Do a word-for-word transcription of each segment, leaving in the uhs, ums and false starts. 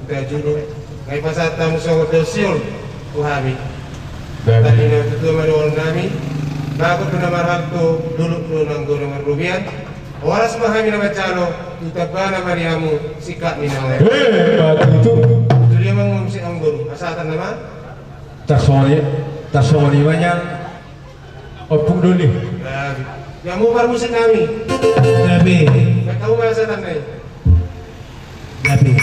Julu, nunga pasahat hamu songon dosior tu hami. Tadi natuatua ma dohonon nami, bagot do na marhalto, dolok do nanggo na marrobean. Horas ma hami na manjalo, tu tambana ma di hamu, singkat ni nama. Eh, batu tu. Tulia ma muse amang boru, pasahaton nama. Tarsongon i, tarsongon i ma nian. Ompung Doli. Gabe. Ia muse parmusik nami. Gabe. Gabe.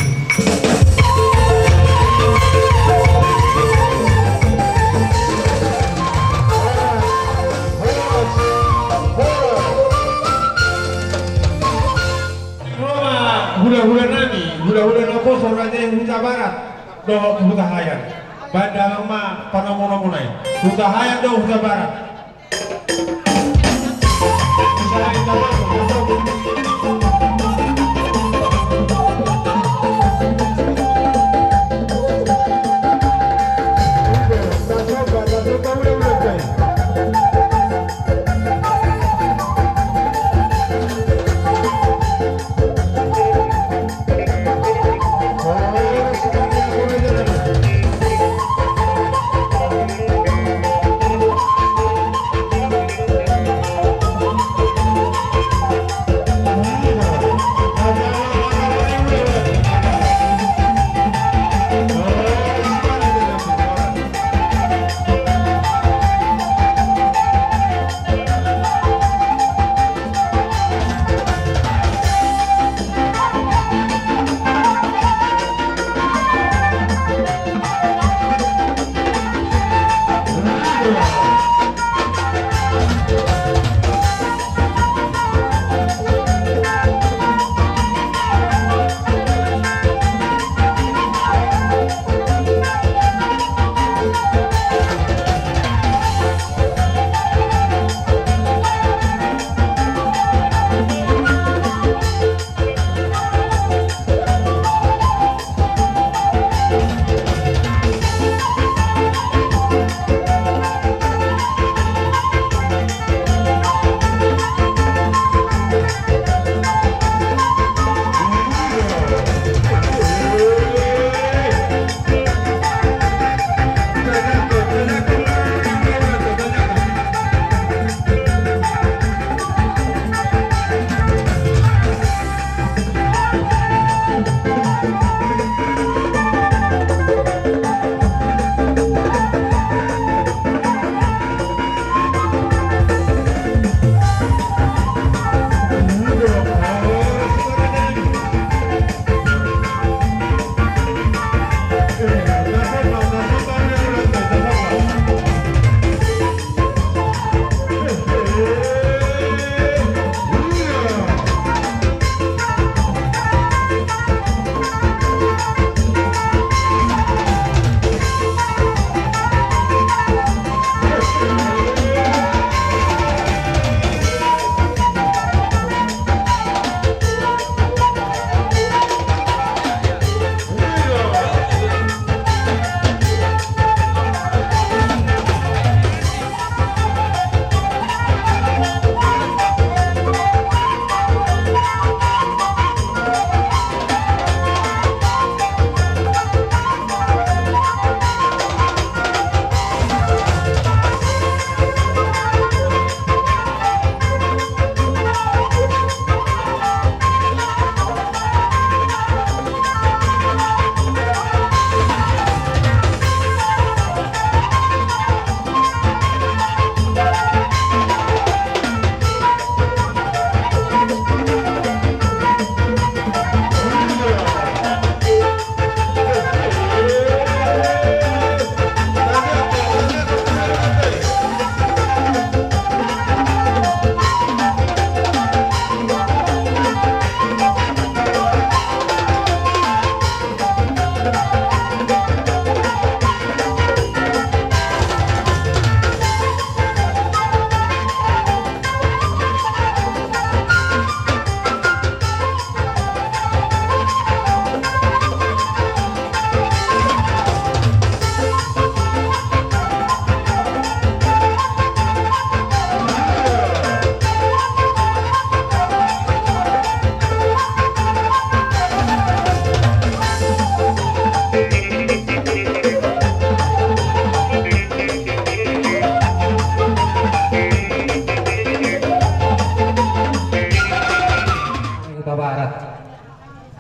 Hulahula nami, hulahula naposo raja i Hutabarat. Dohot Hutahaean. Baen damang ma panomunomuna i. Hutahaean do Hutabarat.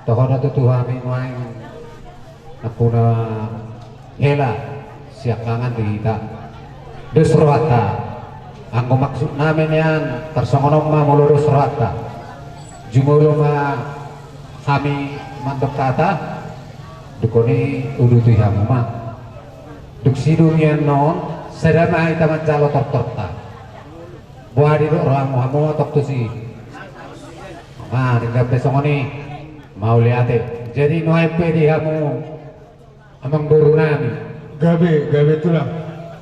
Toho do tutu hami nuaeng nampuna hela siangkangan di hita. Dos rohanta. Anggo maksudnami nian tarsongon on ma molo dos rohanta. Jumolo ma hami mandok hata, dungkon i uduti hamu ma. Dung sidung i annon, sada ma hita manjalo tortorta. Boha didok rohamu hamu tong tusi? Nah, denggan pe songon i. Mauliate. Jadi nuaeng pe di hamu amangboru nami. Gabe, gabe tulang.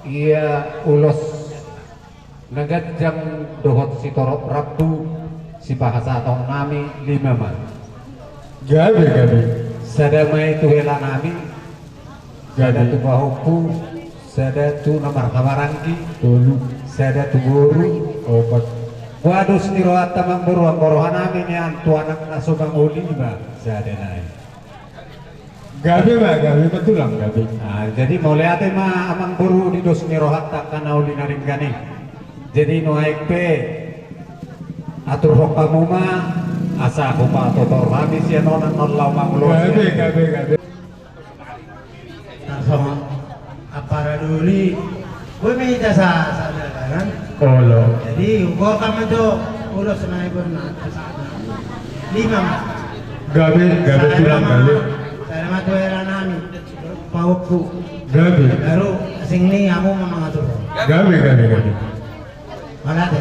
Ia ulos na ganjang dohot sitorop rambu sipasahaton nami lima ma. Gabe, gabe. Sada ma i tu hela nami. Sada tu pahompu, sada tu na marhahamaranggi, tolu, sada tu boru, opat. Boha dos ni rohanta amangboru, anggo roha nami nian tu anak na so mangoli ma sada nai. Gabe ma, gabe ma tulang, gabe. Nah, jadi mauliate ma amangboru di dos ni rohanta angka na uli na denggan i. Jadi nuaeng pe aturhon hamu ma asa hupatotor hami sian on annon laho mangulosi. Gabe, gabe, gabe. Tarsongon ampara doli. Boi ma hita sa, sa dalanan. Olo. Jadi ugo kama jo ulos na iborna. Lima ma. Gabe, gabe tulang gabe. Sada ma tu hela nami. Pahompu. Gabe. Baru asing ni hamu ma mangatur. Gabe, gabe, gabe. Mauliate.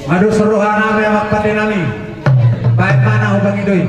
Mauliate roha nami amang pande nami. Baen ma na hubangi do i.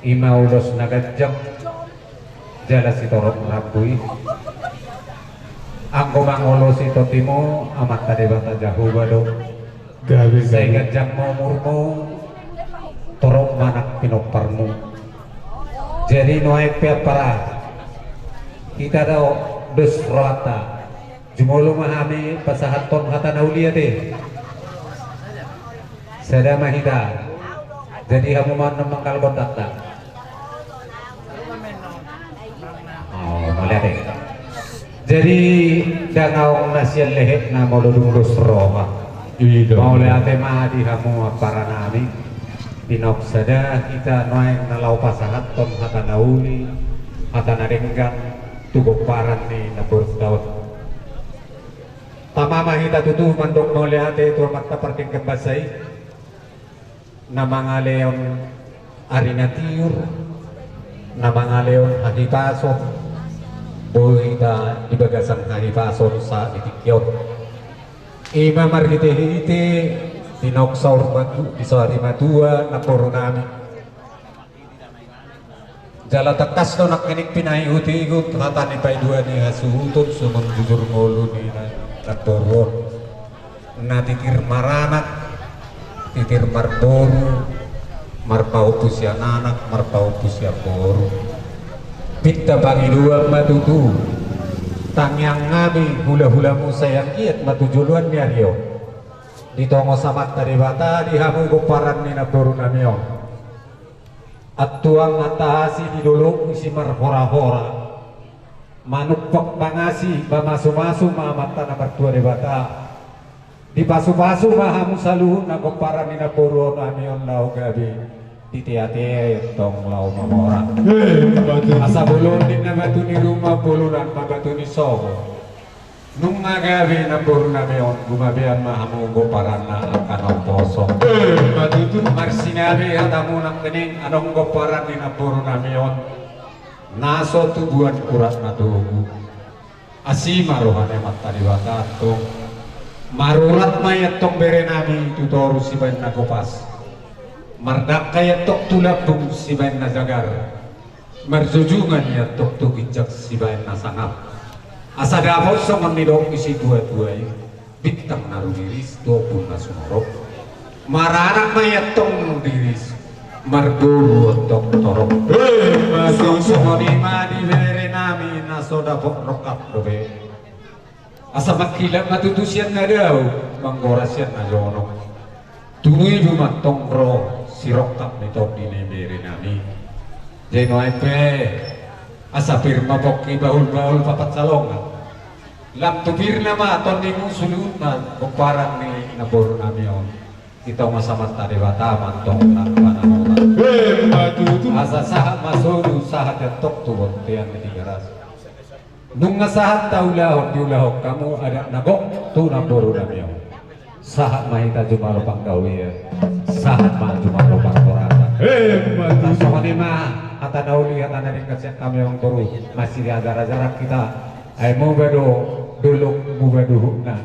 I ma ulos na ganjang jala sitorop rambu i. Anggo mangolosi tondimu Amanta Debata Jahowa do. Gabe, gabe. Sai ganjang ma umurmu, torop ma nang pinomparmu. Jadi nuaeng pe ampara, hita do dos rohanta. Jumolo ma hami pasahathon hata na uli ate. Sada ma hita. Jadi hamu ma na mangkalbon tanda. Oh, mauliate. Jadi ndang adong na sian lehetna molo dung dos roha. Iya. Mauliate ma di hamu ampara nami. Di naung sada hita nuaeng na laho pasahathon hata na uli, hata na denggan tu pomparan ni namborunta on. Tama ma hita tutu mandok mauliate tu Amanta Pardenggan Basa i, na mangalehon ari na tiur, na mangalehon hahipason, boi hita di bagasan hahipason sahat di tingki on. I ma marhitehite di naung saur matu-, di saur matua namboru nami. Jala tangkas do nangkining pinaihutihut hata ni paidua ni hasuhuton songon jujur ngolu ni na-, namboru on. Na titir maranak, titir marboru, marpahompu sian anak, marpahompu sian boru. Pinta pangidoan ma tutu, tangiang nami hulahulamu sai anggiat ma tu joloan ni ari on. Ditongos Amanta Debata di hamu pomparan ni namboru nami on. Antuang antahasi di dolok isi marhorahora. Manumpak mangasi mamasumasu ma Amanta na martua Debata. Dipasupasu ma hamu saluhutna pomparan ni namboru nami on laho gabe. Diteatea tong laho mamora. Eh, batu. Asa bolon ninna batu ni ruma, bolon ma batu ni sogo. Nunga gabe namboru nami on, gumabean ma hamu pomparanna angka na umposo. Eh, batu tu. Marsingabe hatamu nangkining adong pomparan ni namboru nami on. Na so tubuan urat na togu. Asi ma roha ni Amanta Debata antong. Marurat ma i antong bere nami tu toru sibaen na gopas. Mardangka i antong tu lambung sibaen na jagar. Marjojungan i antong tu ginjang sibaen na sangap. Asa dapot songon nidok ni situatua i. Bintang na rumiris tu ombun na sumorop. Maranak ma i antong riris, marboru antong torop. Eh, ma so. Songon i ma di bere nami na so dapot rongkap dope. Asa mangkilat ma tutu sian na dao, manggora sian na jonok. Tubu ma antong ro sirongkap ni tondi ni bere nami. Jadi nuaeng pe asa pir ma pongki bahulbahul papat salongan. Lam tu pirna ma tondimu saluhutna pomparan ni namboru nami on. Ditongos Amanta Debata ma antong nang panangotan. Eh, ma tutu. Asa sahat ma solu sahat i antong tu bontean ni Tigaras. Nunga sahat taulahon diulahon hamu adat na gok tu namboru nami on. Sahat ma hita jumalo panggabean. Sahat ma jumalo parhorasan. Eh, ma tutu. Songon i ma hata na uli hata na denggan sian hami amangboru. Masiriajar-ajaran hita. Ai muba do dolok muba do uhumna.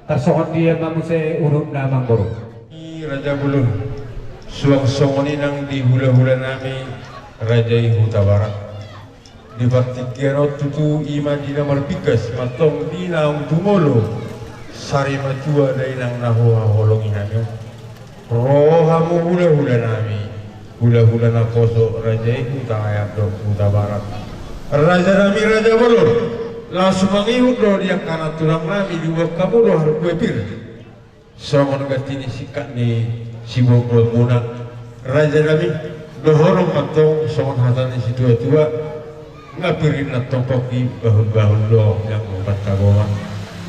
Tarsongon dia ma muse uhumna amangboru. I Raja Bolon. Suang songon i nang di hulahula nami Raja i Hutabarat. Di partingkian on tutu i ma di na marbingkas ma antong di naung jumolo sari matua dainang na huhaholongi hami on. Ro hamu hulahula nami, hulahula naposo Raja i Hutaean dohot Hutabarat. Raja nami Raja Bolon, laos mangihut do di angka nantulang nami diboan hamu do harbue pir. Songon ganti ni singkat ni siboanboanmuna, Raja nami, dohonon ma antong songon hata ni situatua, nunga pir i antong pongki bahulbahul do, nang umpat tagoman.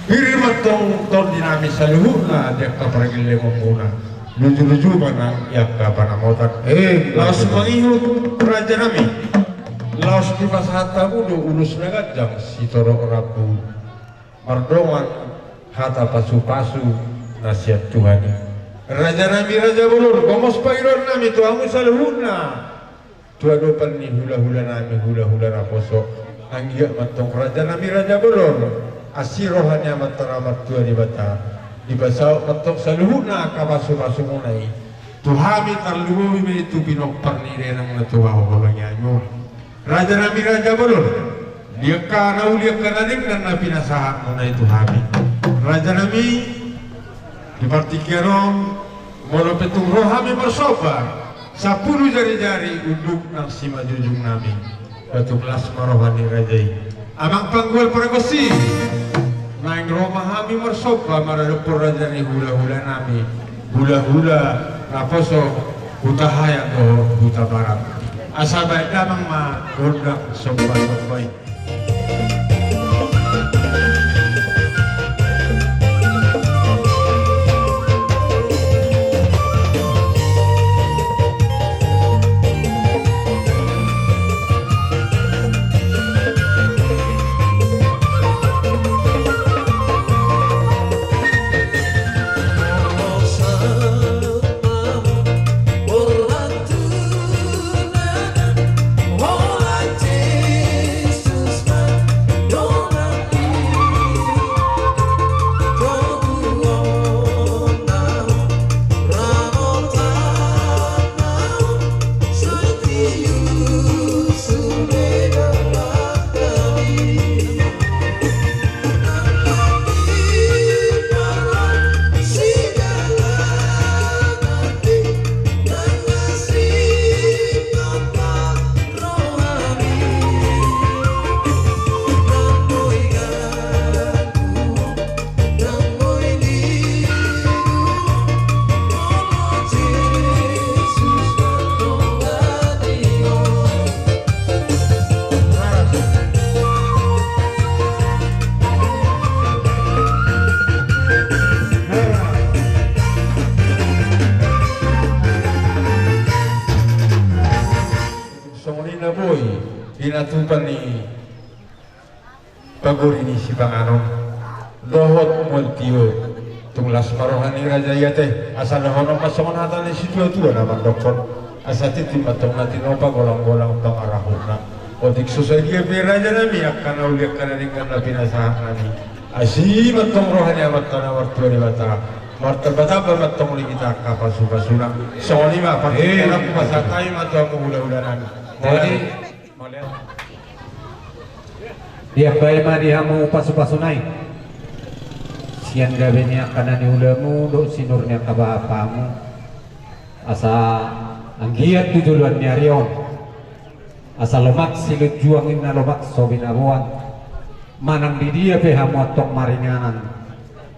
Pir i ma antong tondi nami saluhutna di angka pargellengonmuna, luju-luju ma nang di angka panangotan. Eh, laos mangihut Raja nami, laos dipasahat hamu do ulos na ganjang sitorop rambu. Mardongan hata pasupasu na sian Tuhan i. Raja nami Raja Bolon, gomos pangidoan nami tu hamu saluhutna. Tu adopan ni hulahula nami hulahula naposo. Anggiat ma antong Raja nami Raja Bolon. Asi roha ni Amanta na martua Debata. Dipasaut ma antong saluhutna angka pasupasumuna i. Tu hami tarlumobi ma i tu pinompar ni dainang na tuatua, holan i ma. Raja nami, raja bolon, di angka na uli, angka na denggan na pinasahatmuna i tu hami. Raja nami, di partingkian on, molo pe tung ro hami marsomba, sampulu jarijari unduk nang simanjujung nami. Tung las ma roha ni raja i. Amang panggual pargonsi, naeng ro ma hami marsomba maradophon raja ni hulahula nami, hulahula naposo Hutahaean dohot Hutabarat. Asa baen damang ma gondang sombasomba i. Songon i na boi pinatupa ni pagori ni sipanganon dohot mual tio. Tung las ma roha ni raja i ate, asa dohonon ma songon hata ni situatua na mandokkon: Asa tintin ma antong na tinopa, golanggolang pangarahutna. Otik so sadia pe raja nami, angka na uli, angka na denggan na pinasahat nami, asi ma antong roha ni Amanta na martua Debata, martambatamba ma antong di hita angka pasupasuna. Songon i ma, eh, pasahat hami ma tu hamu hulahula nami. Jadi, diambai ma di hamu pasupasuna i sian gabe ni angka na niulamu dohot sinur ni angka bapamu, asa anggiat tu joloan ni ari on, asa lomak silinjuang ninna, lomak so binaboan, manang di dia pe hamu antong maringanan,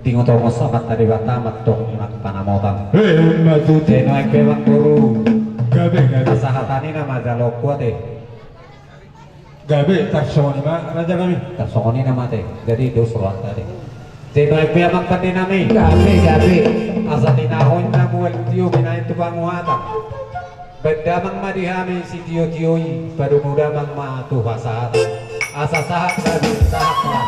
diingot-ingot Amanta Debata ma antong nang panamotan. Emma tutu. Te nuaeng pe, amangboru, gabe, gabe, asa hata ni na manjalo ate. Gabe, tarsongon i ma raja nami. Tarsongon i ma ate. Jadi dos rohanta ate. Te nuaeng pe, amang pande nami. Gabe, gabe. Asa tinaho ninna mual tio binahen tu panguhatan, baen damang ma di hami sitiotio i, padomu damang ma tu hasahatan. Asa sahat ma, sahat ma.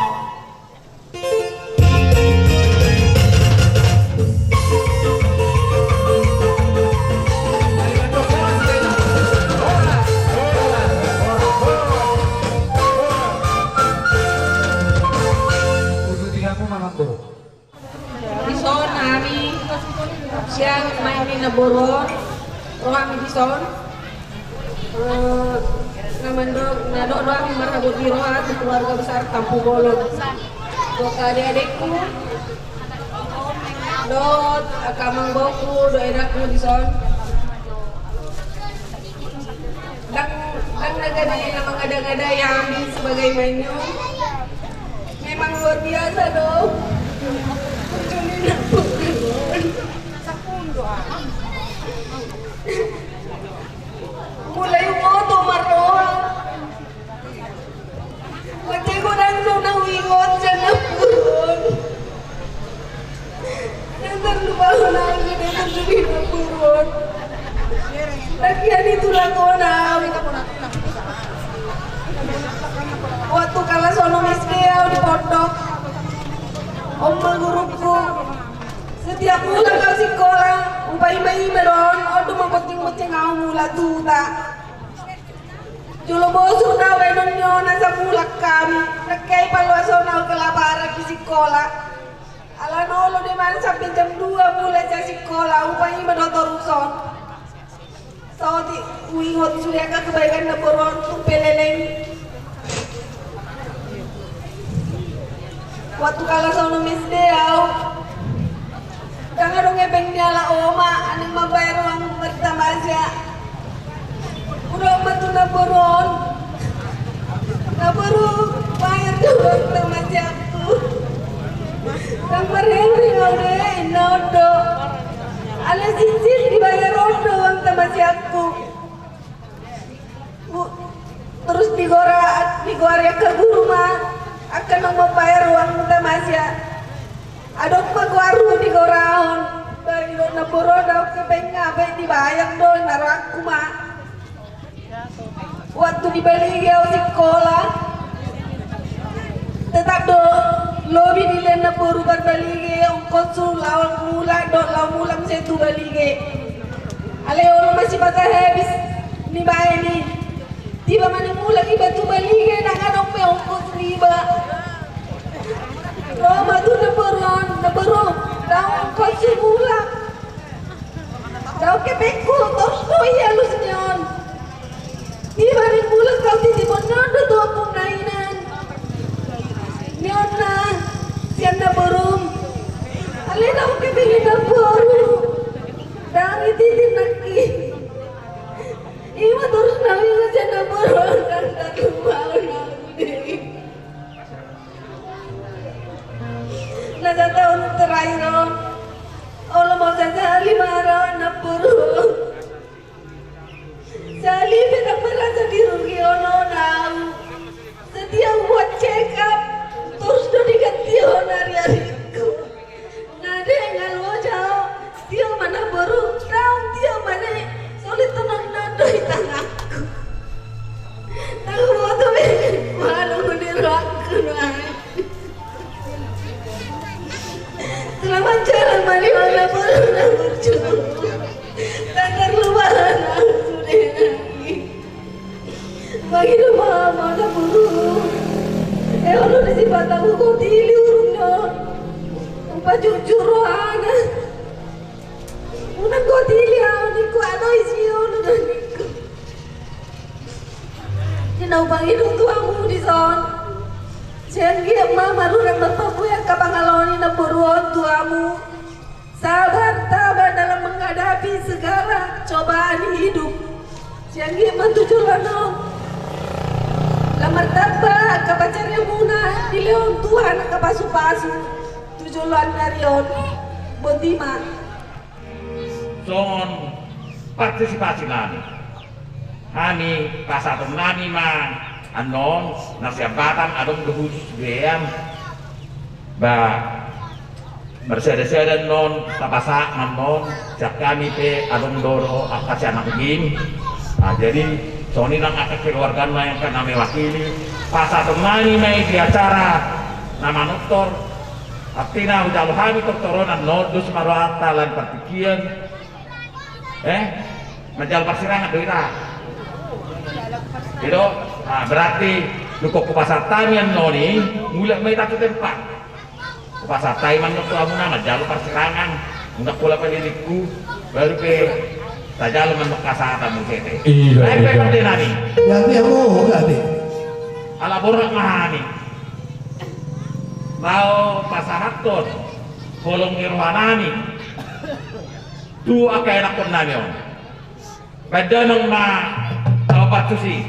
Dison hami sian maen ni namboru on, ro hami dison. Eh, na mandok, na dok do hami marhabot ni roha tu keluarga besar Tampubolon. Dohot adekku, dohot angka amangboruku, dohot edakku dison. Ndang, ndang na gabe na mangada-ngadai hami sebagai maenmu. Memang luar biasa do. Mulai uboto marroha. Mansai godang do na huingot sian namboru on. Ndang tarlupaon au sian namboru on. Ndang hea ditulak hona au. Waktu kalas onom S D au di pondok, on ma guruku. Setiap mulak au sikola, hupaima-ima do on, on do mambonceng-bonceng au mulak tu huta. Jolo bosur do au baenon ni on asa mulak hami. Ndang hea i paloashon au kelaparan di sikola. Alana olo do i manang sampe jam dua mulak sian sikola, hupaima do torus on. Saotik huingot sude angka kebaikan na boru on tu peleleng. Waktu kalas onom S D au, ndang adong hepeng ni halak oma naeng mambayar uang martamasia. Hudok ma tu na boru on, na boru, bayar do uang tamasiangku. Ndang marhepeng au do, ninna on do. Alai sinsir dibayar on do uang tamasiangku. Terus digora, digoari angka guru ma angka naung mambayar uang tamasia. Adong ma goarhu digorahon. Ba, didok na boru on, ndang hepeng au, baen dibayar do, ninna rohangku ma. Waktu dibalige au sikola, tetap do lobi dilehon na boru parbalige ongkoshu laho mulak dohot laho mulak muse tu balige. Alai olo ma sipata habis nibaen i. Tiba ma naeng mulak iba tu balige, ndang adong be ongkos niba. Ro ma tu na boru on, na boru, ndang ongkoshu mulak. Ndang hepengku, torus do i alus ni on. Tiba naeng mulak au, titipon ni on do tu ompungna inang. Ninna sian na borum. Alai ndang hepeng i na boru. Ndang ititi nangkin. Ima torus na huingot sian na boru, ndang tarlupaon au. Na sataon terakhir on, olo ma sasali ma au na boru. Sahali pe ndang merasa dirugion au. Setiap buat check up, torus do diganti on ari-arinku. Na denggan loja au, tio ma na boru, naung tio ma na i, sulit tonang na do i tanganku. Ndang huboto be, huadong di rohangku nuaeng. Selamat jalan ma niba na boru na burju. Ndang tarlupaon au sude nai. Mangido ma au ma na boru. E, olo di sipata, unang hot ili urung on. Umpajujur rohana. Unang hot ili au ningku, alai si olo do ningku. Di na hupangido tu hamu dison. Sai anggiat ma marurat marpambuhi angka pangalaho ni na boru on tu hamu. Sabar, tabah dalam menghadapi segala cobaan hidup. Sai anggiat ma tu joloan on lam martamba angka pansarianmuna, dilehon Tuhan angka pasupasu tu joloan ni ari on. Boti ma. Songon partisipasi nami. Hami pasahaton nami ma annon, na sian Batam adong do khusus Bean. Ba, marsada-sada annon tapasahat ma annon, sian hami pe adong do angka sian Anggim. Nah, jadi songon i nang angka keluargana angka na mewakili, pasahaton nami ma i di acara na manortor. Artina hujalo hami tortoron annon, dos ma rohanta lan partingkian. Eh, manjalo parsirangan do hita. I do, nah, berarti dung hupasahat hami annon i, mulak ma hita tu tempat. Hupasahat hami ma annon tu hamuna, manjalo parsirangan, unang pola palilingku, baru pe tajalo ma annon hasahatan muse. Iya, baik, baik, iya. Pande nami. Jadi hamu, jadi. Ala borhat ma hami. Laho pasahathon holong ni roha nami tu angka ianakhon nami on. Baen damang ma laho pansusi.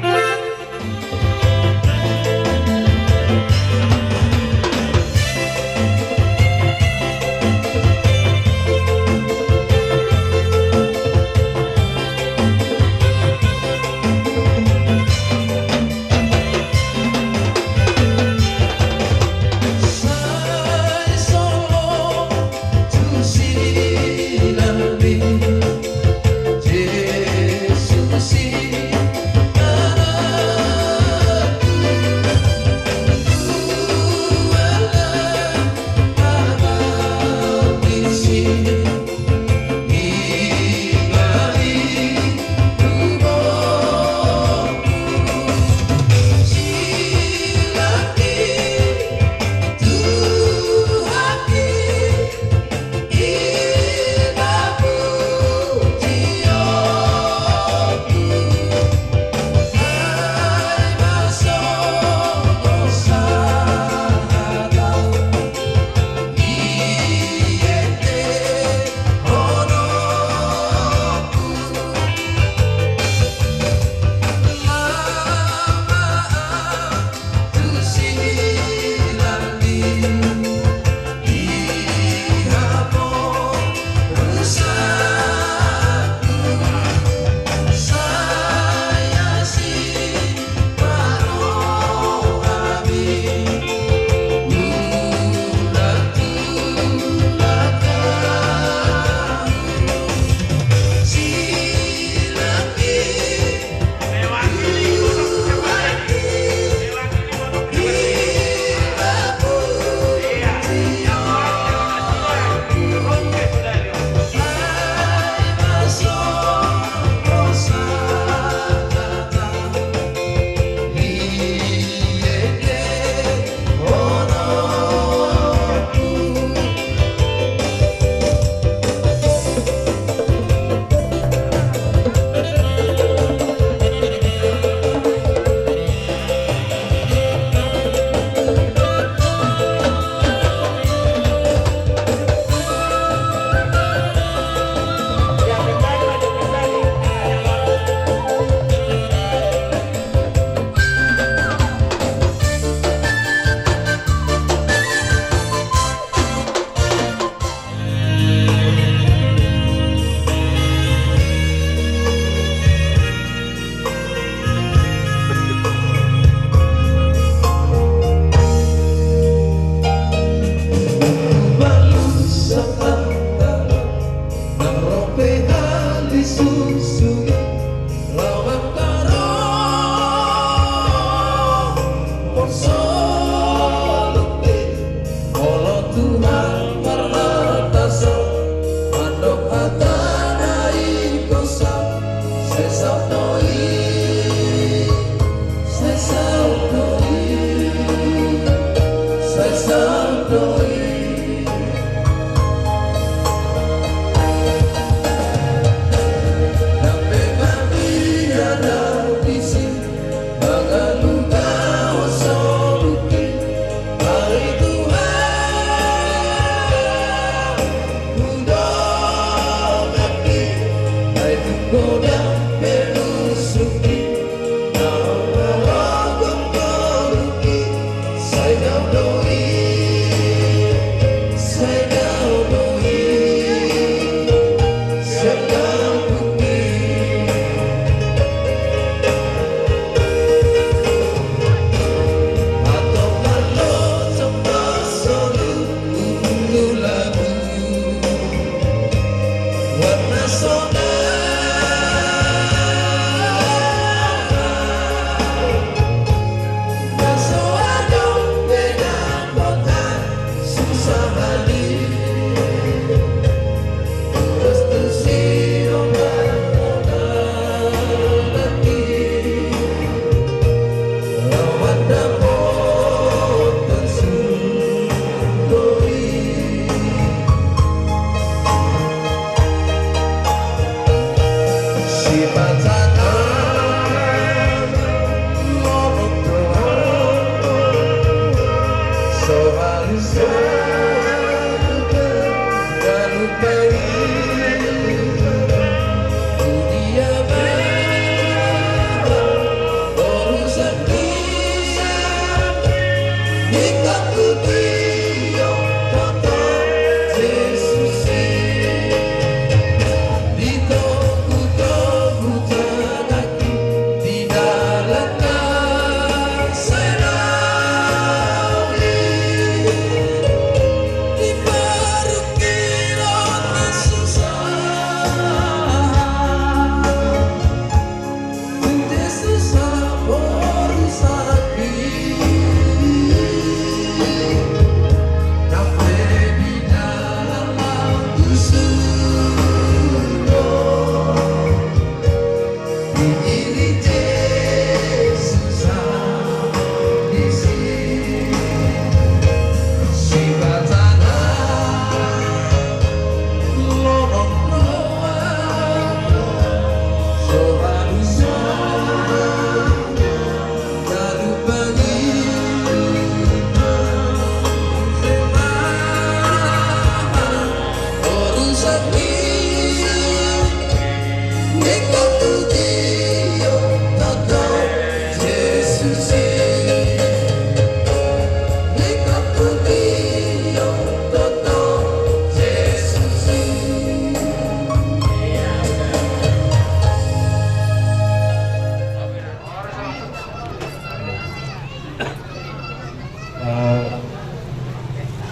Eh,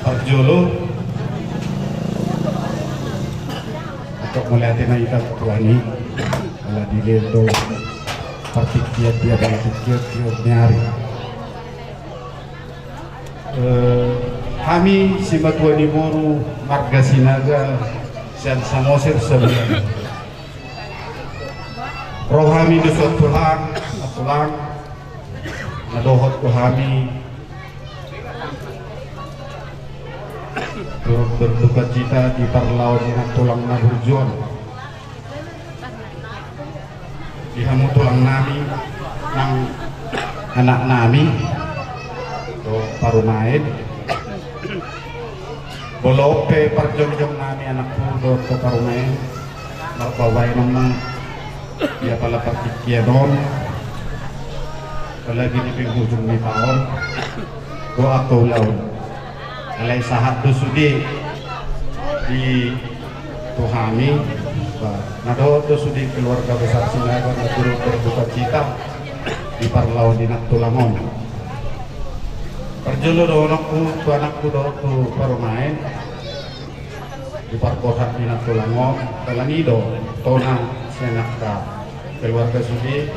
parjolo, untuk melihat ini kita tuani, ala dilehon do partingkian dia, partingkian dia nyari. Eh, hami simatua ni boru marga Sinaga sian Samosir Sabulan. Ro hami di son tulang, tulang, na dohot tu hami turut berduka cita di parlao ni nang tulang na burju on. Di hamu tulang nami, nang anak nami, dohot parumaen. Molo on pe parjongjong nami anakku dohot parumaen, marbabaen on ma di apala partingkian on, apalagi di penghujung ni taon, dohot angka ulaon. Alai sahat do sude di tu hami, ba, na dohot do sude keluarga besar Sinaga na turut berduka cita di parlao ni nang tulang on. Parjolo dohononku tu anakku dohot tu parumaen, di parborhat ni nang tulang on, dalan i do tona sian angka keluarga sude,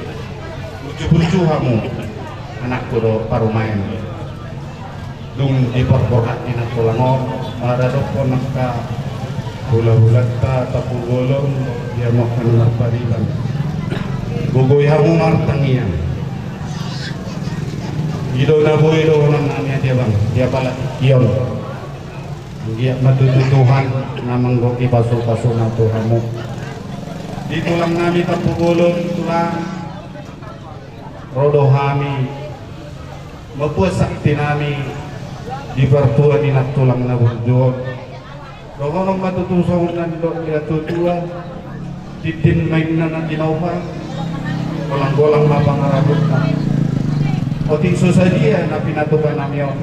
burju-burju hamu anakku dohot parumaen. Dung di parborhat ni nang tulang on maradophon angka hulahulanta Tampubolon, dia ma angka na marpariban, gogoi hamu martangiang. I do na boi dohonon nami, ate abang, di apala tingki on. Anggiat ma tutu Tuhan na manggohi pasu-pasuna tu hamu. Di tulang nami Tampubolon, tulang, ro do hami mamboan sakti nami di partua ni nang tulang na burju on. Dohonon ma tutu songon na nidok ni natua-tua: Tintin ma inna na tinopa, golang-golang ma pangarahutna. Otik so sadia na pinatupa nami on,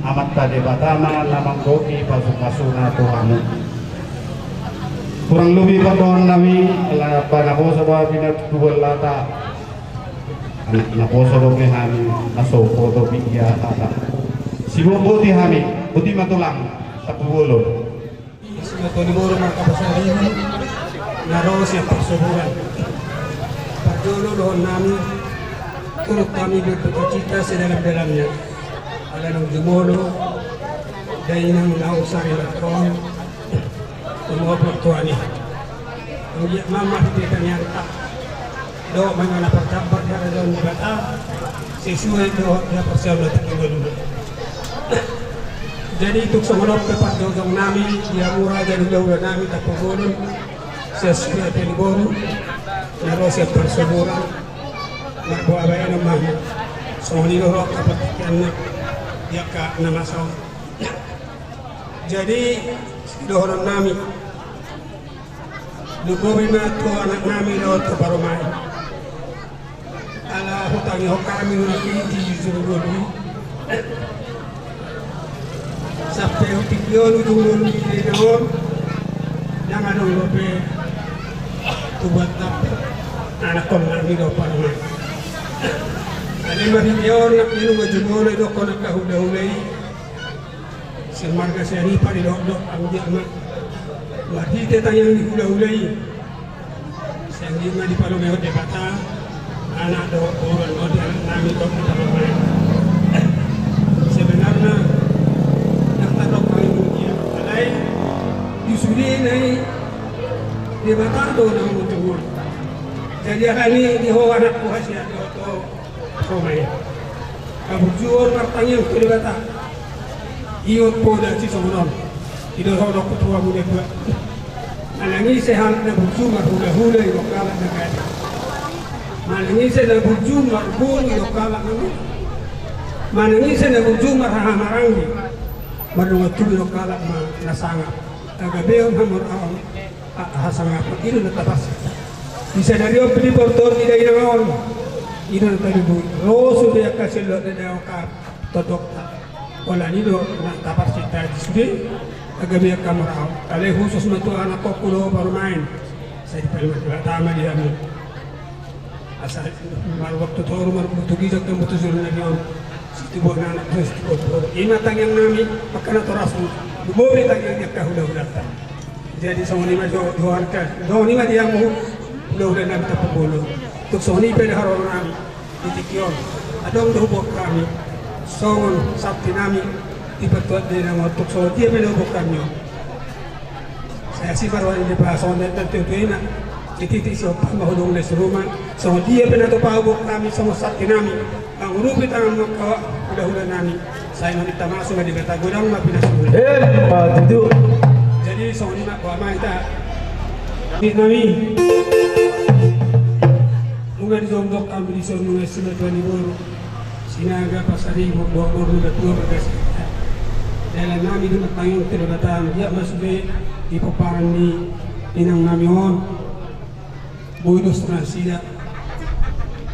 Amanta Debata ma na manggohi pasu-pasuna tu hamu. Kurang lobi pandohan nami, ala ba naposo do hami na tubuan lata, anak naposo dope hami, na so huboto pe ia hata. Siboan boti hami, boti ma tulang, Tampubolon. Simatua ni boru marga Pasaribu, na ro sian Parsoburan. Parjolo dohonon nami, turut hami berduka cita sedalam-dalamnya. Ala naung jumolo dainang naung sarimathon, tumopot tuani. Anggiat ma marhite tangiangta dohot ma inganan parjambar di harajaon ni Debata, sesuai dohot di haporseaon na tingki ngoluna. Jadi tung songon on pe parjongjong nami di hamu raja ni hulahula nami Tampubolon, sian sude ate ni boru na ro sian Parsoburan, marboa baenon ma hamu. Songon i do ro angka partingkianna di angka na masa on. Jadi, sidohonon nami, lumobi ma tu anak nami dohot tu parumaen. Ala hutangihon hami nunga i di ujung ngolu i. Sampe tingki on ujung ngolu i di na on, ndang adong dope tubuan tampuk anakkon nami dohot parumaen. Alai marhite on nang i nunga jumolo idokkon angka hulahula i. Sian marga Sianipar i dohot, dohot anggiat ma marhite tangiang ni hulahula i. Sian i ma dipalumehon Debata anak dohot boru on di anak nami dohot di parumaen. Sebenarna ndang tadok hami mungkin, alai di sudena i Debata do na mangunjungi. Jadi alani di ho anakku hasian dohot ho parumaen, na burju on martangiang tu Debata. Ingot poda sisongon on. Ido sodok tu hamu na dua. Manang ise halak na burju marhulahula ido halak na gade. Manang ise na burju marboru ido halak na gade. Manang ise na burju marhahamaranggi, mardongan tubu ido halak na sangap. Gabe on hamu raon. Hasangapon i do na taparsita. Di sadari on pe di portor ni dainang on, i do na talubu. Ro sude angka silot na daoka tondokta. Holan i do na taparsita di sude. Gabe angka muraon. Alai husus ma tu anakkon dohot parumaen. Sai dipaima Debata ma di hamu. Asa marwaktu toru marbutu gijang tu mutu suru na di on. Situbuan anak tu situbuan boru. I ma tangiang nami, angka natorasmu. Lumobi tangiang ni angka hulahulanta. Jadi songon i ma jo, jo angka. Songon i ma di hamu hulahula nami Tampubolon. Tung songon i pe do haroro nami di tingki on. Adong do huboan hami songon santi nami di partuat dainang on, tung songon dia pe na huboan hami on. Sai asi ma roha ni Debata songon na tuatua i ma. Titi si opat ma hudung les ruma. Songon dia pe na tupa huboan hami songon santi nami mangurupi tangan ni angka hulahula nami. Sai nunga tamasu ma Debata, godang ma pinasuna. Emma tutu. Jadi songon i ma, boha ma hita. Di nami. Nunga dijongjonghon hami dison nunga i simatua ni boru. Sinaga Pasaribu, boru na tua bagas. Dalan nami do martangiang tu Debata, anggiat ma sude di pomparan ni inang nami on boi dos nasida.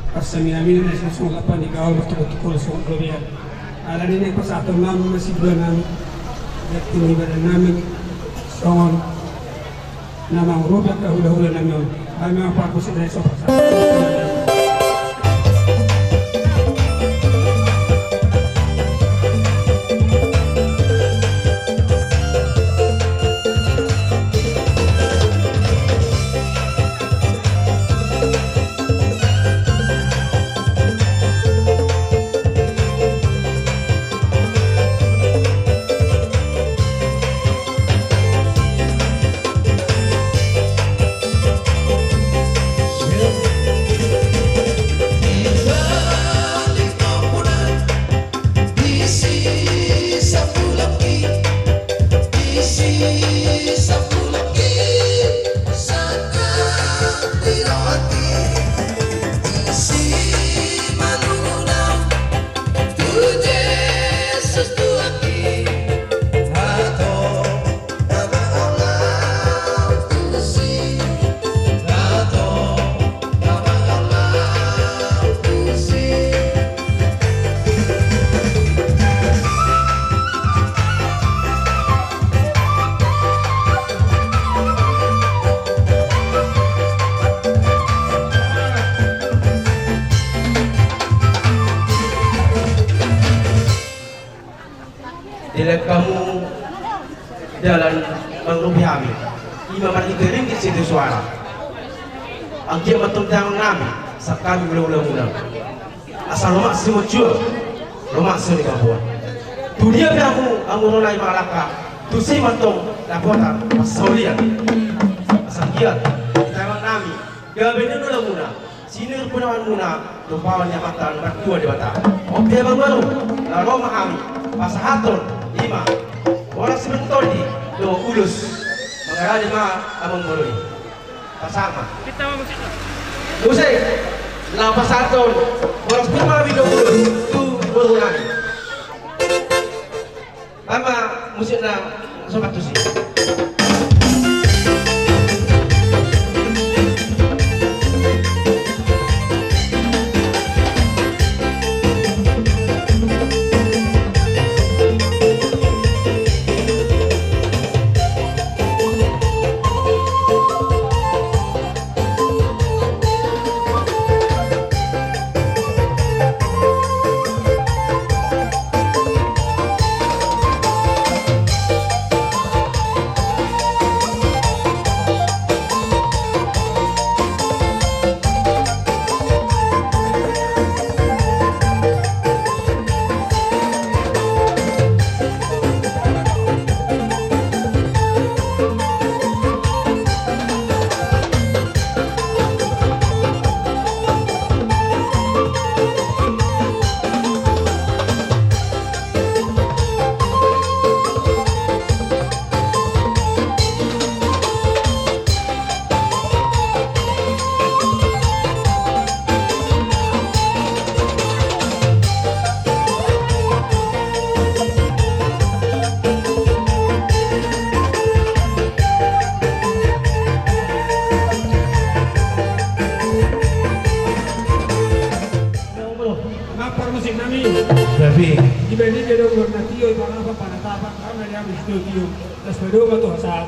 Parsaminaminan na sisongon lapan ni gaol, martukottukon songon gabean. Alani na i pasahaton nami ma sidua nami. Jadi ni badan nami songon na mangurupi angka hulahula nami on. Hami ma parmusik na i so. Dilehon hamu dalan mangurupi hami, i ma marhite ringgit sitio suara. Anggiat ma tong tangiang nami sian hami hulahula muna. Asa lomak simanjujung, lomak sian i baboan. Tu dia pe hamu, hamu ro nai mangalangka, tusi ma tong dapotan parsaulian. Asa anggiat di tangiang nami gabe ni hulahula muna, sinur pinahan muna, tumpahon ni Amanta na martua Debata. Oke, amang boru, laho ma hami pasahathon, i ma boras simanjujung dohot ulos. Mangarade ma amang boru i. Pasahat ma. Musik. Laho pasahathon boras simanjujung dohot ulos tu boru nami. Tamba musikna. Sobat tusi. Mampar musik nami. Gabe. Dibaen i do goar na tio, i pangapan panatapan, karna dia habis tio tio. Las pedoman tu hasar.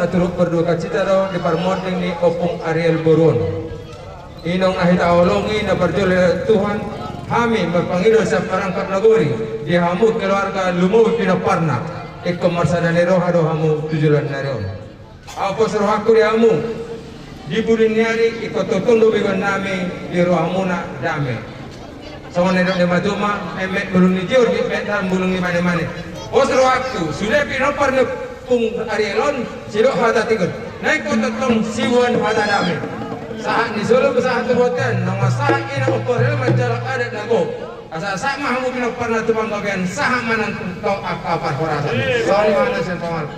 Turut berduka cita do di parmonding ni Ompung Ariel boru on. Inong na hita holongi na parjolo Tuhan, hami marpangido sian parangkat nagori, di hamu keluarga lumobi pinomparna, ingkon marsada ni roha do hamu tu joloan ni ari on. Ahu pos rohangku di hamu, di bulung ni ari ingkon tongtong do begeon nami di rohamuna dame. Songon na nidok ni matua ma, memek bulung ni tiur, memek bulung ni manemane. Pos rohangku, sude pinompar ni Ompung Ariel on, sidok hata tingki on. Naeng pe tongtong siboan hata dame. Sahat ni solu pe sahat tu bontean, nunga sahat inang Ompung Ariel manjalo adat na gok. Asa sahat ma hamu pinomparna tu panggabean, sahat ma nang tu angka parhorasan. Songon i ma na sian pangaluku.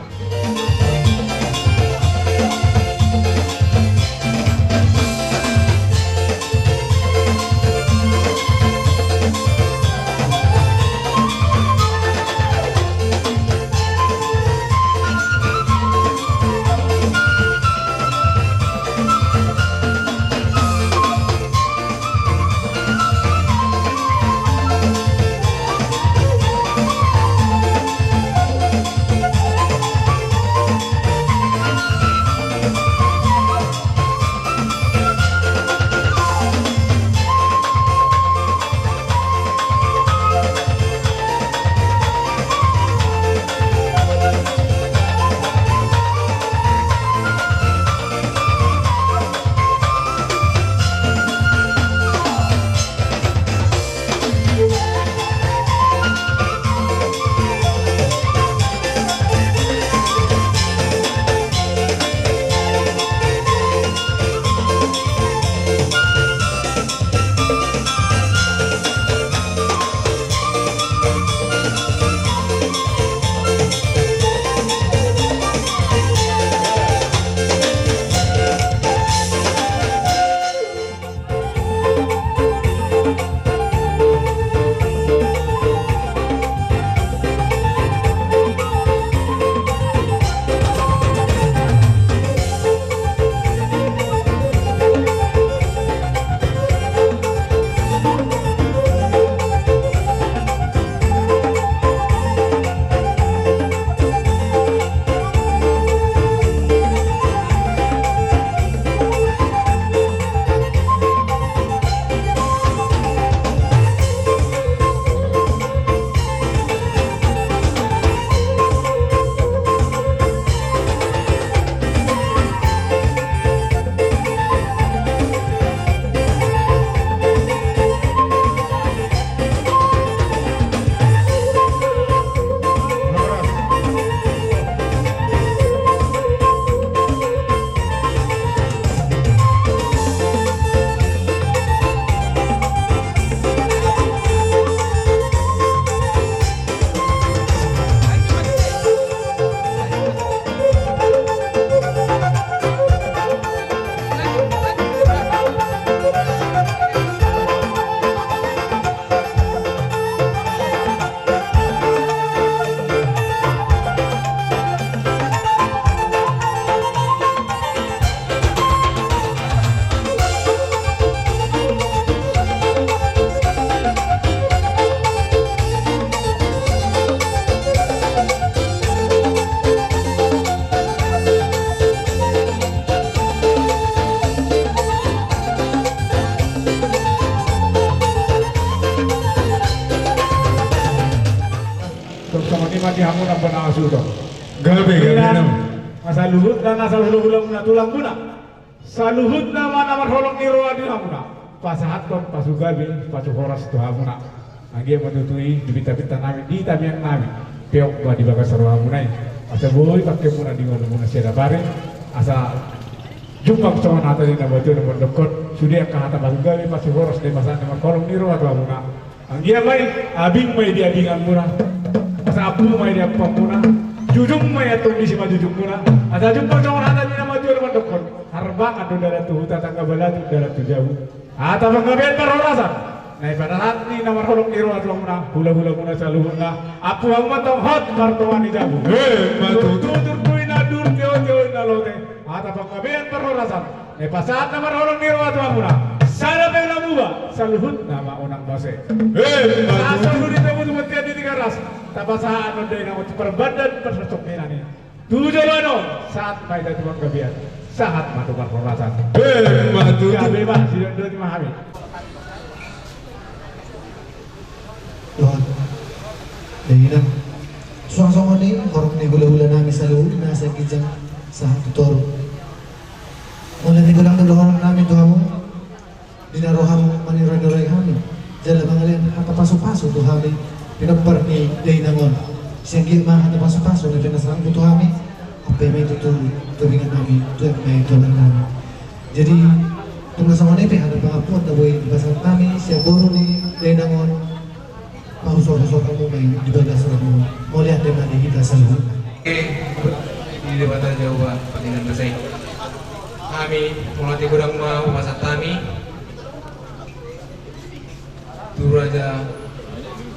Tong songon i ma di hamu na bona asuton. Gabe, gabe. Nang saluhutna na sahulamuna, tulang muna. Saluhutna ma na marholong ni roha di hamuna. Pasahathon pasu gabe, pasu horas tu hamuna. Anggiat ma tutu i di pinta-pinta nami, di tangiang nami, peop ma di bagas rohamuna i. Asa boi pangke muna di ngolu muna sian na pari. Asa jumpang songon hata ni na batua na mandok on. Sude angka hata pasu gabe, pasu horas na pasahat na marholong ni roha tu hamuna. Anggiat ma i, abing ma i di abingan muna. Asa ampu ma i di ampuan muna. Jujung ma i antong disi ma jujung muna. Asa jumpang songon hata ni na matua na mandok on. Harbangan do dalan tu huta, tangga balatuk dalan tu jabu. Hata panggabean parhorasan na dipasahat ni na marholong ni roha tu hamuna, hula-hula muna saluhutna. Ampu hamu ma antong hot martonga ni jabu. Emma tutu. Tutur-tutur tu inandur, tio-tio inna lote. Hata panggabean parhorasan na dipasahat na marholong ni roha tu hamuna. Sada pe lam uba, saluhutna ma unang mose. Emma tutu. Asa ulu ni tobu tu bontean di Tigaras. Tapasahat on do inang on tu parbandan parsosok ni inang i. Tu joloan on, sahat ma hita tu panggabean, sahat ma tu parhorasan. Emma tutu. Gabe ma, sidok-dok ma hami. Dohot dainang. Suang songon i horong ni hula-hula nami saluhutna sian ginjang sahat tu toru. Mauliate godang do dohononnami tu hamu. Di na ro hamu manirai-nirai hami, jala mangalean hata pasu-pasu tu hami, pinompar ni dainang on. Sai anggiat ma hata pasu-pasu na pinasangapmu tu hami, ampe ma i tutu tu ringan nami, tu eme tu abang nami. Jadi, tung na songon i pe hata pangampuon na boi dipasahat hami sian boru ni dainang on. Pahuso-huso hamu ma i di bagas rohamu. Mauliate ma di hita saluhutna. Oke, di Debata Jahowa, pardenggan basa i. Hami, mauliate godang ma hupasahat hami tu raja,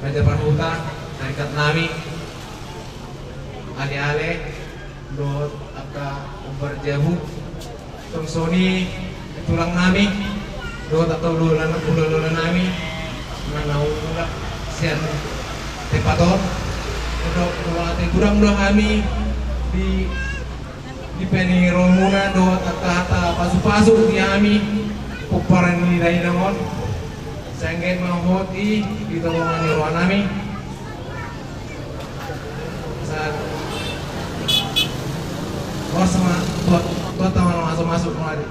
raja parhuta, tarikat nami, ale-ale, dohot angka hombar jabu, tong songon i tulang nami, dohot angka hula-hula, hula-hula nami, na naung mulak sian tempat on. Dohot mauliate godang do hami di, di pengiromuna, dohot angka hata pasu-pasu di hami, pomparan ni dainang on. Sai anggiat ma hot i di tongtong ni roha nami. Sahat. Horas ma, tuat, tuat tama na masuk-masuk kemari.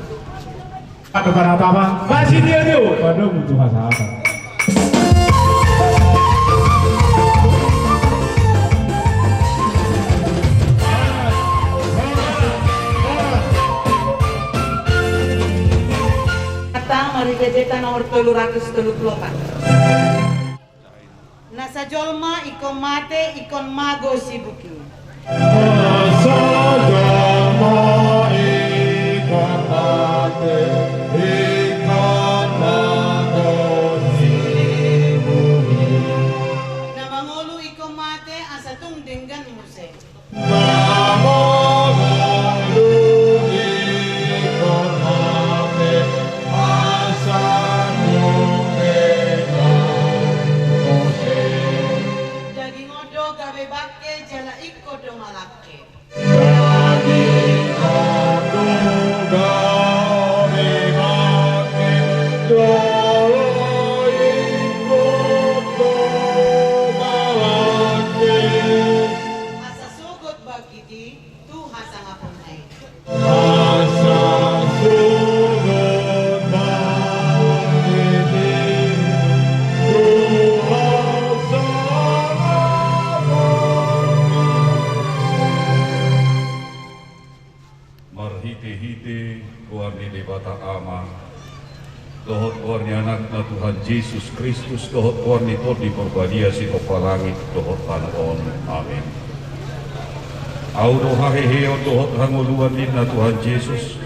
Ada para tama, masih dia dia, pada butuh hasahatan. Kata mari gajeta nomor tolu ratus tolu puluh opat. Nasa jolma ingkon mate, ingkon mago sibuk i. Nasa jolma ingkon mate, ingkon mago sibuk i. Na mangolu ingkon mate, asa tung denggan muse. Daging on do gabe bangke jala ingkon do malangke. Daging on do gabe bangke jala ingkon do malangke. Asa sogot bangkit i tu hasangapon i. Asa sogot bangkit i tu hasangapon i. Marhite-hite goar ni Debata Ama, dohot goar ni Anakna Tuhan Jesus Kristus, dohot goar ni Tondi Parbadia sitompa langit dohot tano on. Amen. Ahu do haheheon dohot hangoluan ninna Tuhan Jesus,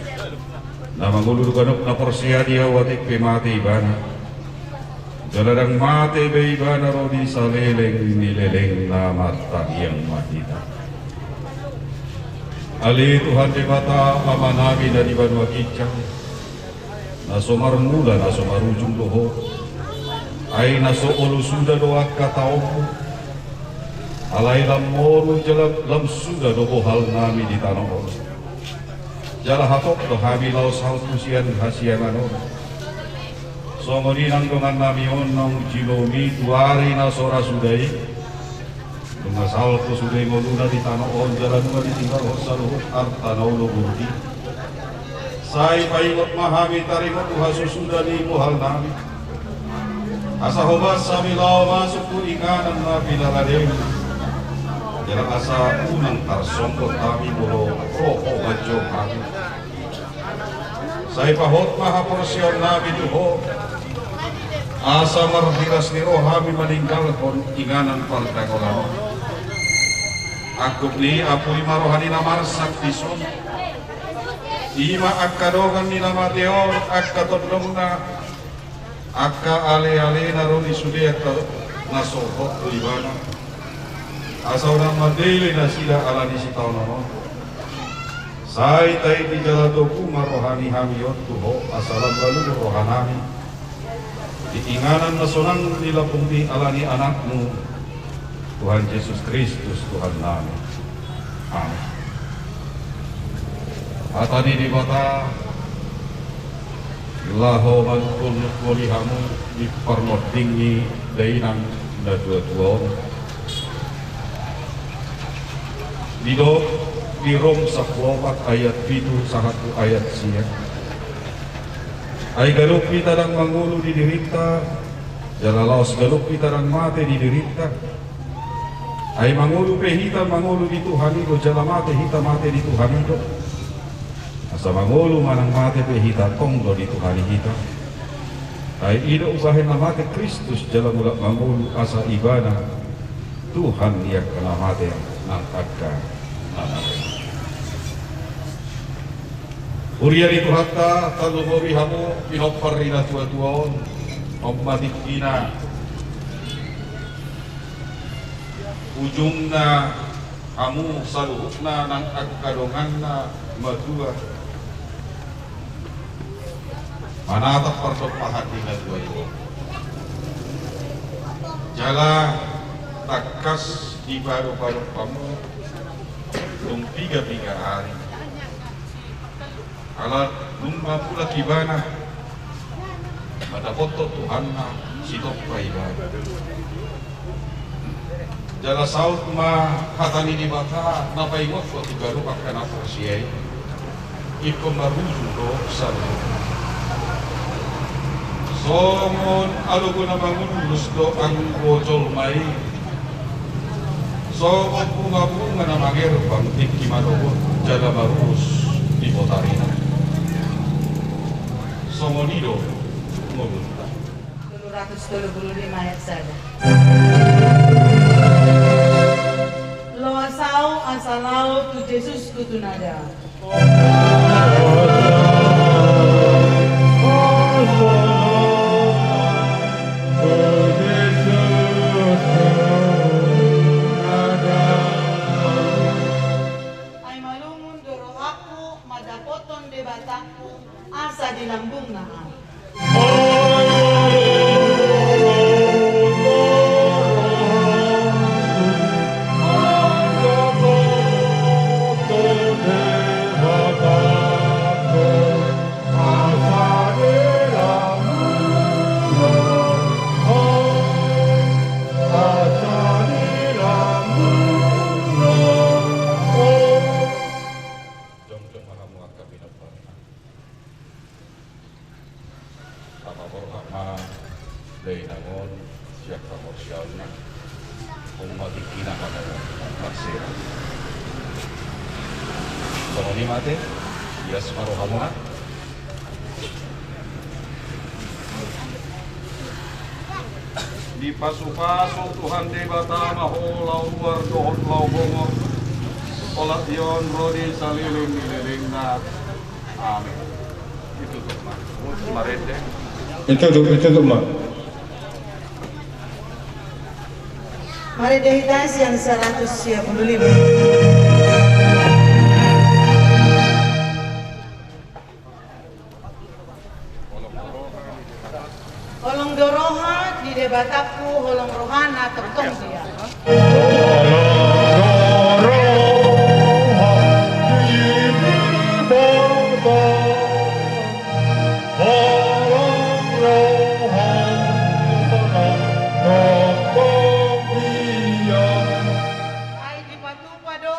na mangolu do ganup na porsea di Ahu atik pe mate ibana. Jala ndang mate be ibana ro di saleleng ni lelengna. Martangiang ma hita. Ale Tuhan Debata Amanami na di banua ginjang, na so marmula na so marujung do Ho. Ai na so olo suda do angka taonmu. Alai lam moru jala lam suda do bohalnami di tano on. Jala hatop do hami laos salpu sian hasiangan on. Songon i nang dongannami on naung jinomi tu ari na so ra suda i. Nunga salpu sude ngoluna di tano on jala nunga ditinggalhon saluhut arta na olo burju i. Sai paingot ma hami taringot tu hasusuda ni bohalnami. Asa hobas hami laho masuk tu inganan na pinalademi. Jala asa unang tarsonggot hami molo ro Ho manjou hami. Sai pahot ma haporseaonnami tu Ho. Asa marhiras ni roha hami maninggalhon inganan pardagolan on. Angkup ni i apuli ma roha ni na marsak dison. I ma angka dongan ni na mate on, angka tondongna, angka aleale na ro di sude, angka na so hot tu ibana. Asa unang mandele nasida ala ni sitaonon on. Sai taiti jala togu ma roha ni hami on tu Ho, asa lam balum rohanami di inganan na sonang ni lambung ni ala ni Anakmu, Tuhan Jesus Kristus, Tuhannami. Amen. Hata ni Debata, laho manungkun-ungkuni hamu di parmonding ni dainang na tua-tua on. Didok di Rom sampulu opat ayat pitu sahat tu ayat sia. Ai ganup hita ndang mangolu di dirinta, jala laos ganup hita ndang mate di dirinta. Ai mangolu pe hita mangolu di Tuhan i do, jala mate hita mate di Tuhan i do. Asa mangolu manang mate pe hita tong do di Tuhan i hita. Ai i do umbahen na mate Kristus jala mulak mangolu asa Ibana Tuhan ni angka na mate nang angka na mate. Huria ni Tuhanta, tarlumobi hamu pinompar ni na tua-tua on, on ma tingkina ujungna hamu saluhutna nang angka donganna matua manatap pardompahan ni na tua-tua on. Jala tangkas dipadopadophon hamu dung piga-piga ari. Ala dung mamulak ibana, mandapothon Tuhanna, sitompa ibana. Jala saut ma hata ni Debata na paingothon tu ganup angka na porsea i. Ingkon marujung do saluhutna. Songon alogo na mangullus do anggo jolma i. Songon bungabunga na mangerbang tingki manogot jala marurus di botarina. Songon i do ngolunta. Tolu ratus tolu pulu lima ayat sada. Loas ahu asa lao tu Jesus Tutunada. Ai malungun do rohangku mandapothon Debatangku asa di lambungna ahu. Jongjong ma hamu angka pinompar. Tama borhat ma dainang on sian haporseaonna. Hamu ma tingkina hamu marsera. Songon i ma ate, ias ma rohamuna. Dipasupasu Tuhan Debata ma ho laho luar dohot laho bongot, olat ni on ro di saleleng ni lelengna. Amin. Itutup ma. Marende. Itutup, itutup ma. Marende hita sian saratus sia pulu lima. Holong do roha di Debatangku, holong rohana tongtong dia. Ai dipatupa do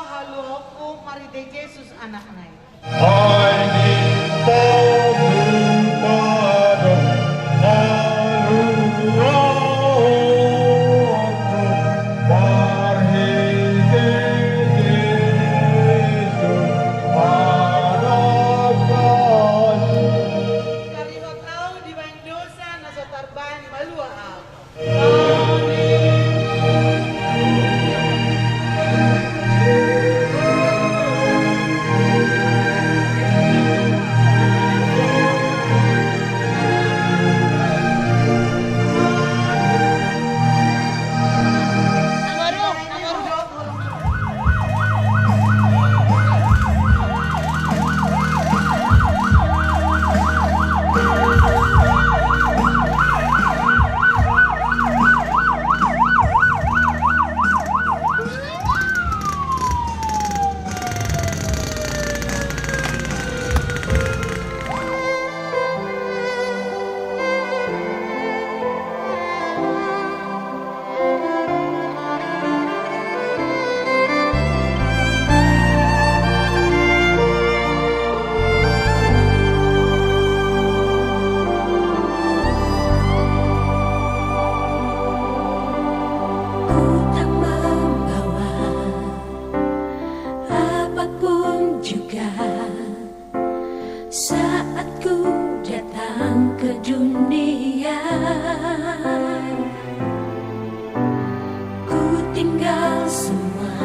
Semua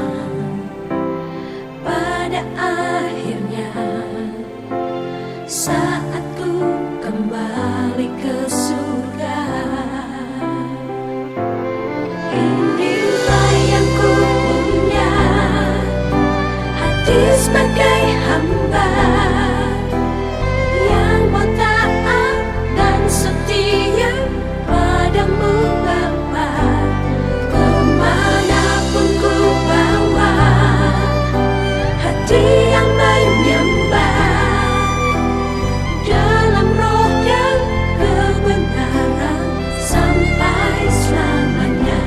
pada akhirnya saat ku kembali ke surga. Inilah yang ku punya, hati sebagai hamba yang mau taat dan setia padamu Bapa. Kemanapun ku bawa hati yang menyembah dalam roh dan kebenaran sampai selamanya.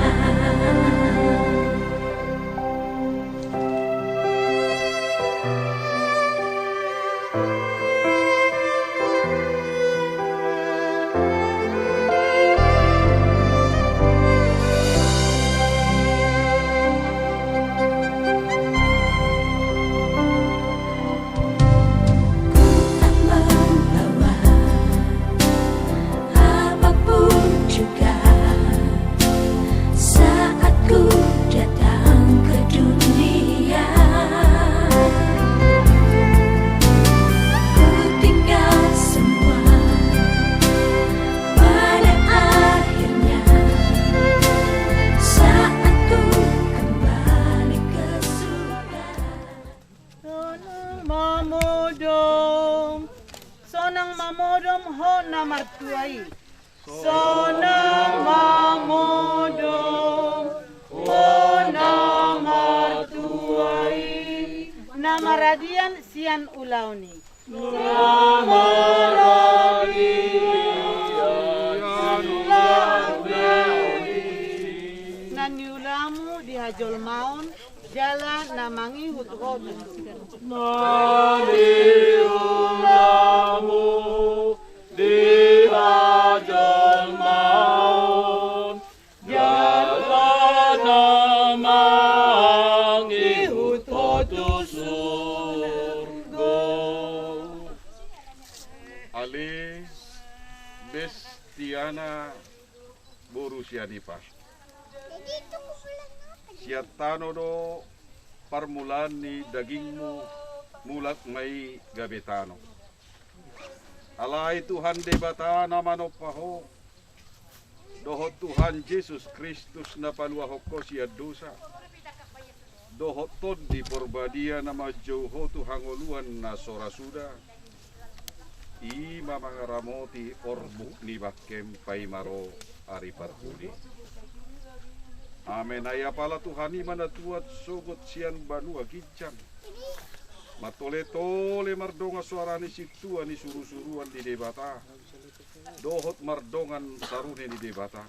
Ku tak membawa apapun juga saat ku datang ke dunia. Ku tinggal semua pada akhirnya saat ku kembali ke surga. Sonang mamodom, sonang mamodom ho na martua i. Sonang mamodom ho na martua i. Na maradian sian ulaon i. Na maradian sian ulaon i. Na niulamu di hajolmaon jala na mangihut ho tu surgo. Na niulamu di hajolmaon jala na mangihut ho tu surgo. Ale Bestiana boru Sianipar. Sian tano do parmulaan ni dagingmu, mulak ma i gabe tano. Alai Tuhan Debata na manompa ho, dohot Tuhan Jesus Kristus na paluahon ho sian dosa, dohot Tondi Porbadia na manjou ho tu hangoluan na so ra suda, i ma mangaramoti orbuk ni bangkem paima ro ari parpudi. Amen. Ai apala Tuhan i ma na tuat sogot sian banua ginjang, matole-tole mardongan soara ni sintua ni suru-suruan ni Debata, dohot mardongan sarune ni Debata.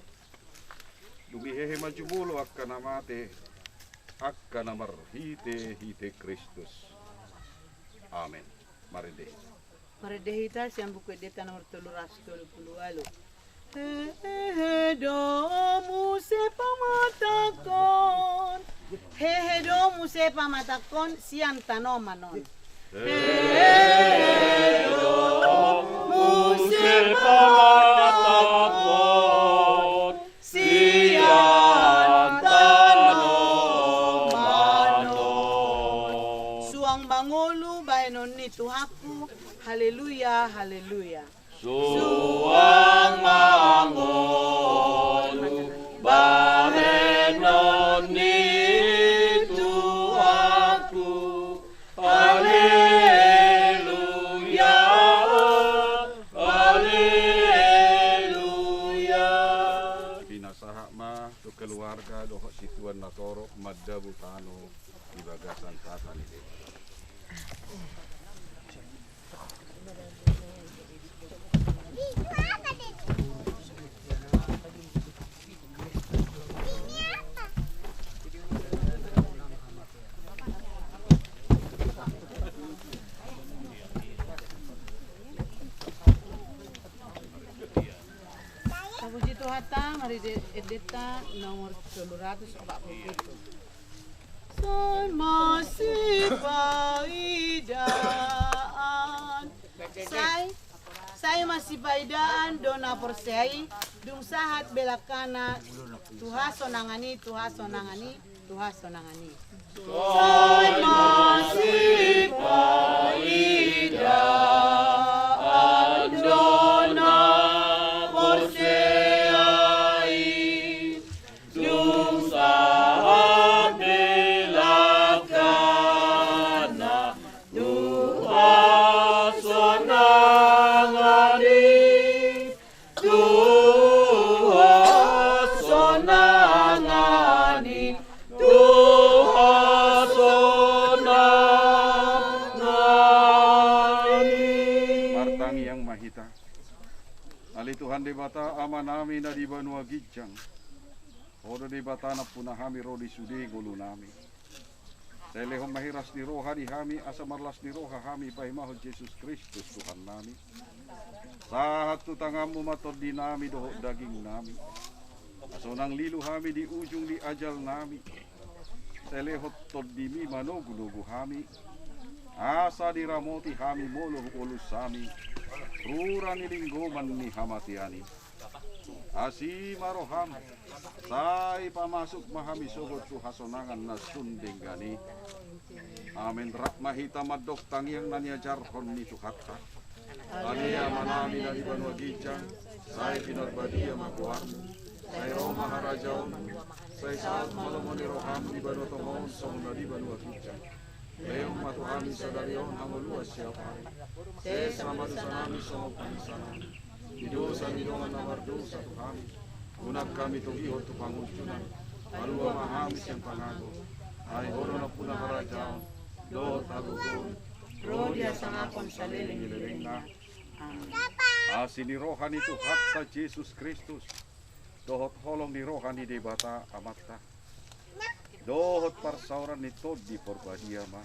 Dung i hehe ma jumolo angka na mate, angka na marhite-hite Kristus. Amen. Marende. Marende hita sian Buku Endenta nomor tolu ratus tolu pulu ualu. Hehe do muse pamatangkon. Hehe do muse pamatangkon sian tanoman on. Hehe do muse pamatangkon sian tanoman on. Suang mangolu bahenon ni Tuhanku. Haleluya, haleluya. Suang mangolu bahenon ni Tuhanku. Haleluya, haleluya. Pinasahat ma tu keluarga dohot situan na torop mandabu tano di bagasan tata ni Debata. Tapuji Tuhanta, marende Endenta nomor tolu ratus opat pulu pitu. Sai masipaidaan. Sai, sai masipaidaan do na porsea i, dung sahat belakangna tu hasonangan i, tu hasonangan i, tu hasonangan i. Sai masipalidan do na porsea i, dung sahat be langkana tu hasonangan i. Tu hasonangan i, tu hasonangan i. Martangiang ma hita. Ale Tuhan Debata, Amanami na di banua ginjang, Ho do Debata nampuna hami ro di sude ngolunami. Sai lehon ma hiras ni roha di hami, asa marlas ni roha hami paimahon Jesus Kristus Tuhannami. Sahat tu tanganmu ma tondinami dohot dagingnami, asa unang lilu hami di ujung ni ajalnami. Sai lehon tondimi manogunogu hami, asa diramoti hami molo hubolus hami rura ni linggoman ni hamatean i. Asi ma roham, sai pamasuk ma hami sogot tu hasonangan na sun denggan i. Amen. Rap ma hita mandok tangiang na niajarhon ni Tuhanta. Ale Amanami na di banua ginjang, sai pinarbadia ma goarmu. Sai ro ma harajaonmu. Sai saut ma lomo ni roham di banua tonga on songon na di banua ginjang. Lehon ma tu hami sadari on hangoluan siapari. Sesa ma dosanami songon panesanami di dosa ni dongan na mardosa tu hami. Unang hami togihon tu pangunjunan. Palua ma hami sian pangago. Ai Ho do nampuna harajaon dohot hagogoon ro di hasangapon saleleng ni lelengna. Amen. Asi ni roha ni Tuhanta Jesus Kristus dohot holong ni roha ni Debata Amanta dohot parsaoran ni Tondi Porbadia ma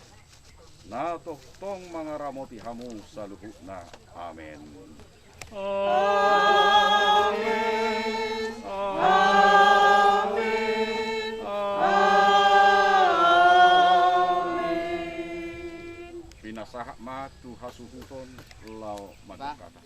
na tongtong mangaramoti hamu saluhutna. Amen. Amen. Amen. Amen. Pinasahat ma tu hasuhuton laho mandok hata.